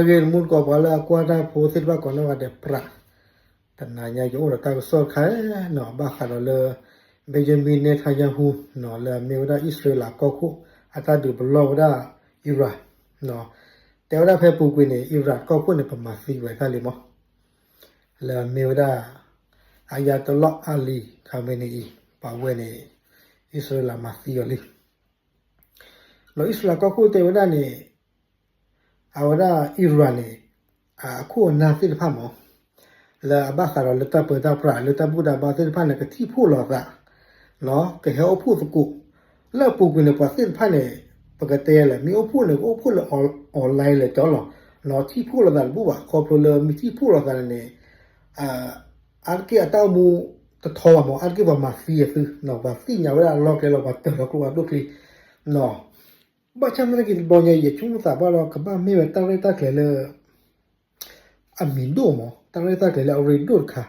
ဂ့ၤ တမူတကိး ပှၤလၢအကွၢ်တၢ်ဖိသ့ၣ်တဖၣ်ကိးနီၢ်ဂၤဒဲး ပြး တနၤညါယအိၣ်ဒီးတၢ်ကစီၣ်တခါနီၤ ဘၣ်ဃးဒီးလၢ Benjamin Netanyahu နီၤ လၢအမ့ၢ်ဝဲဒၣ်အံၣ်စရ့လးကီၢ်ခိၣ် အတၢ်ဒုးပလီၢ်ဝဲဒၣ် Iran နီၤ တဲဝဲဒၣ်ဖဲပူၤကွံာ်န့ၣ် Iran ကီၢ်ခိၣ်န့ၣ် ပမၤသံဝဲတၢ်လံမး လၢအမ့ၢ်ဝဲဒၣ် Ayatollah Ali Khamenei ပှၤဝဲန့ၣ် အံၣ်စရ့လးမၤသံအီၤလံ ဒီးအံၣ်စရ့လးကီၢ်ခိၣ်တဲဝဲဒၣ်န့ၣ် အဝဲဒၣ် Iran န့ၣ် အခိၣ်အနၢ်သ့ၣ်တဖၣ်မး လၢအဘၣ်ဃးဒီးလၢတၢ်ပၢတၢ်ပြး လၢတၢ်ဘူၣ်တၢ်ဘါသ့ၣ်တဖၣ်န့ၣ် ကထံၣ်ဖှိၣ်လိာ်သး ကဟဲအိၣ်ဖှိၣ်သကိး လၢအပူၤကွံာ်န့ၣ် ပှၤသ့ၣ်တဖၣ်န့ၣ် ပကတဲလဲၣ် မ့ၢ်အိၣ်ဖှိၣ်န့ၣ် ကအိၣ်ဖှိၣ်လၢ online လဲၣ်ကၠီလီၤ ထံၣ်ဖှိၣ်လိာ်သးတဘူၣ်ဘၣ် ခီဖျိလၢမ့ၢ်ထံၣ်ဖှိၣ်လိာ်သးန့ၣ် အါတက့ၢ်အတၢ်အိၣ်မူတထီဘၣ်မး အါတက့ၢ်ပှၤမၤသံအသု ပှၤသ့ၣ်ညါဝဲဒၣ်အလီၢ်ကျဲလီၤ ပှၤတၢၢ်လီၤကျိဖးဒိၣ်ချံ ဘၣ်ဆၣ်သနာ်က့တဘျီညါအံၤ ယဆိကမိၣ်သးပှၢ်ဒီး ကဘၣ်မ့ၢ်ဝဲတၢ်ရဲၣ်တၢ်ကျဲၤလၢ အမံၤဒိၣ်မး တၢ်ရဲၣ်တၢ်ကျဲၤလၢအရ့ဒိၣ်တခါ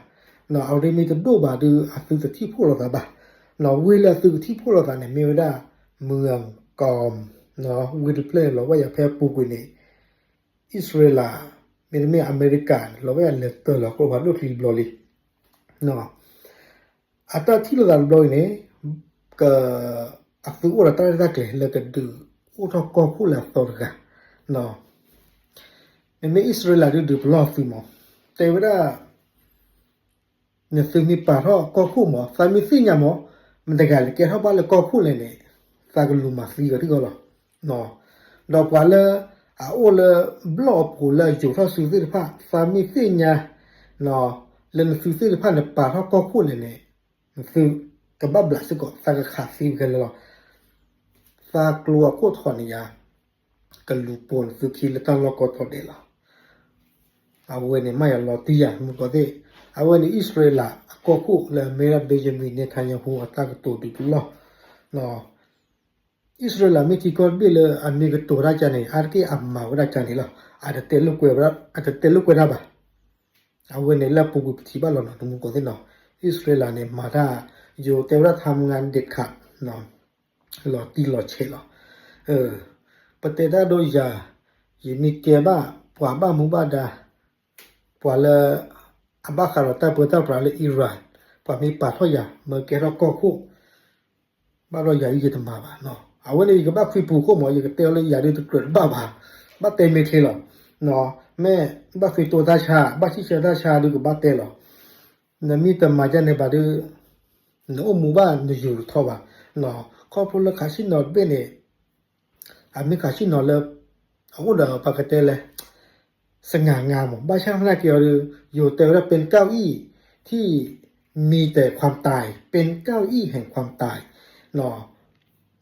အရ့မ့ၢ်တဒိၣ်ဘၣ်ဒီး အသုတထံၣ်ဖှိၣ်လိာ်သးဘၣ် ဝ့ၢ်လၢအသုကထံၣ်ဖှိၣ်လိာ်သးန့ၣ် မ့ၢ်ဝဲဒၣ် Myeongkong ဝ့ၢ်တဖျၢၣ်လီၤဝဲယၤဖဲအပူၤကွံာ်န့ၣ် အံၣ်စရ့လး မ့တမ့ၢ်အမဲရကၤ လီၤဝဲယၤလဲၤတၢၢ်လီၤကျိဖးဒိၣ်ချံတဘျီလံ အတၢ်ထံၣ်လိာ်သးတဘျီအံၤန့ၣ် က အသုအိၣ်ဒီးတၢ်ရဲၣ်တၢ်ကျဲၤလၢကဒုးအိၣ်ထီၣ်ကီၢ်ခိၣ်လၢအသီတဂၤ မ့မ့ၢ်အံၣ်စရ့လးဒုးဒုးပလီၢ်သုမး တဲဝဲဒၣ် နသုမ့ၢ်ပာ်ထီၣ်ကီၢ်ခိၣ်မး သးမ့ၢ်သ့ၣ်ညါမး မတဂၤလဲၤကဲထီၣ်ဘၣ်လၢကီၢ်ခိၣ်လဲၣ်န့ၣ် သးကလူၤမၤသံအီၤထံၣ်ကီးလီၤ ဒီးပှၤလၢ အအိၣ်လၢ ဘျီၣ်အပူၤလၢအယိာ်ထီၣ်စုသ့ၣ်တဖၣ် သးမ့ၢ်သ့ၣ်ညါ လၢနသုသ့ၣ်တဖၣ်န့ၣ် ပာ်ထီၣ်ကီၢ်ခိၣ်လဲၣ်န့ၣ် နသုကဘၣ်ဘျးစ့ၢ်ကီး သးကခးသံခဲလၢာ်လီၤ သးကျိအခိၣ်ထီၣ်န့ၣ်ယါ ကလူၤပိာ်နသုခံလၢတၢ်လီၢ်ကီထီၣ်ဒဲးလီၤ အဝဲန့ၣ်မ့ၢ်ယလီၤတံၢ်ယၤ မုၢ်ကီၢ်သ့ၣ် အဝဲန့ၣ်အံၣ်စရ့လးအကီၢ်ခိၣ်လၢအမ့ၢ်ဝဲဒၣ် Benjamin Netanyahu အတၢ်ကတိၤဒုးပလီၢ် အံၣ်စရ့လးမ့ၢ်ထံကီၢ်တဘ့ၣ်လၢအမ့ၢ်ကတိၤတၢ်ကန့ၣ် အါတက့ၢ်အမၤဝဲဒၣ်ကန့ၣ်လီၤ အတတဲလိာ်ကွဲ အတတဲလိာ်ကွဲတၢ်ဘၣ် အဝဲန့ၣ်လၢအပူၤကွံာ်ပထံၣ်ဘၣ်လီၤနီၤ တမူကီၢ်သ့ၣ်နီၤ အံၣ်စရ့လးန့ၣ် မၤတၢ် ယိၤတဲဝဲဒၣ် ทำงานเด็ดขาด လီၤတံၢ်လီၤဆဲးလီၤ ပတဲတၢ်ဒိယၤ ယမ့ၢ်ကဲဘၣ် ပှၤဘၣ်မူဘၣ်ဒါ ပှၤလၢ အဘၣ်ဃးဒီးတၢ်ပၢတၢ်ပြးလၢ Iran ပှၤမ့ၢ်ပာ်ထီၣ်ယၤ မၢကဲထီၣ်ကီၢ်ခိၣ် ဘၣ်ဒီးယၤအံၤယတမၤဘၣ်နီၤ အဝဲန့ၣ်ယကဘၣ်ခွံပူၤခိၣ်မး ယကတဲအီၤလၢယၤဒုးတကြၢးတဘၣ်ဘၣ် ဘၣ်တဲမ့ၢ်ချ့လီၤ မ့ၢ်ဘၣ်ဃ့တိတၢ်ဆါ ဘၣ်ဆံၣ်ဆၢတၢ်ဆါဒုးကဘၣ်တဲလီၤ နမ့ၢ်တမၤဒ်န့ၣ်ဘၣ်ဒီး နအိၣ်မူဘၣ်နယူၤတထီၣ်ဘၣ် ခီဖျိလၢခးဆံၣ်နီၤတဘ့ၣ်န့ၣ် အမ့ၢ်ခးဆံၣ်နီၤလၢ အအိၣ်ဒီးပကတဲလဲၣ် สง่างาม မး ဘၣ်ဆၣ်သနာ်က့အီၤဒီး ယိၤတဲဝဲဒၣ် เป็นเก้าอี้ที่มีแต่ความตาย เป็นเก้าอี้แห่งความตาย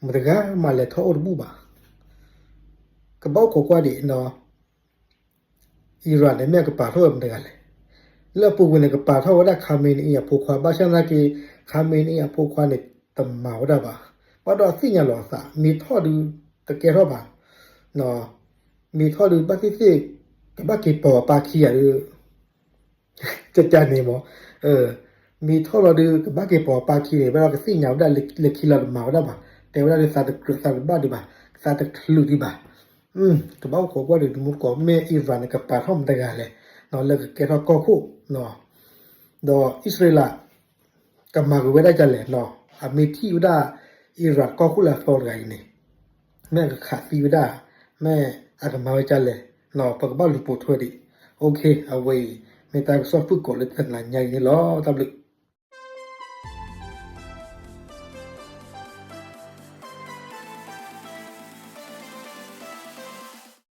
မတဂၤမးလဲၤထီၣ်အိၣ်တဘူၣ်ဘၣ် ကဘၣ်အိၣ်ခိးကွၢ်ဒံး Iran န့ၣ် မ့ၢ်အကပာ်ထီၣ်ဝဲမတဂၤလဲၣ်. လၢအပူၤကွံာ်န့ၣ် ကပာ်ထီၣ်ဝဲဒၣ် Khamenei အဖိခွါ ဘၣ်ဆၣ်သနာ်က့ Khamenei အဖိခွါန့ၣ် တမၤဝဲဒၣ်ဘၣ်. ဘၣ်ဒီးအသ့ၣ်ညါလီၤအသး မ့ၢ်ထီၣ်ဒုး တကဲထီၣ်ဘၣ်. မ့ၢ်ထီၣ်ဒုး ဘၣ်သ့ၣ်သ့ၣ် ကဘၣ်က့ၤပိာ်အပၢ်ခံဂၤဒီး ကကန့ၣ်မး, မ့ၢ်ထီၣ်လီၤဒုး ကဘၣ်က့ၤပိာ်အပၢ်ခံန့ၣ် ဘၣ်ဒီးကသ့ၣ်ညါဝဲဒၣ်လၢခံလီၤတမၤဝဲဒၣ်ဘၣ်. တဲဝဲဒၣ်လၢသးတကြၢးသးတဘၣ်ဒံးဘၣ်, သးတချုးဒံးဘၣ်. ကဘၣ်အိၣ်ခိးကွၢ်ဒံး တမူတကိး မ့ၢ် Iran န့ၣ် ကပာ်ထီၣ်မတဂၤလဲၣ် လၢကကဲထီၣ်ကီၢ်ခိၣ် ဒီးအံၣ်စရ့လး ကမၤက့ၤဝဲဒၣ်ဒ်လဲၣ်, အမ့ၢ်ထံၣ်ဝဲဒၣ် Iran ကီၢ်ခိၣ်လၢအသီတဂၤအံၤန့ၣ် မ့ၢ်အကခးသံဝဲဒၣ်, မ့ၢ်အကမၤဝဲဒ်လဲၣ်, ပကဘၣ်လူၤပိာ်ထွဲဒံး. အဝဲအံၤ မ့ၢ်တၢ်ကစီၣ်ဖုၣ်ကိာ်လၢတနၤညါအံၤန့ၣ်လီၤ. တၢ်ဘျုး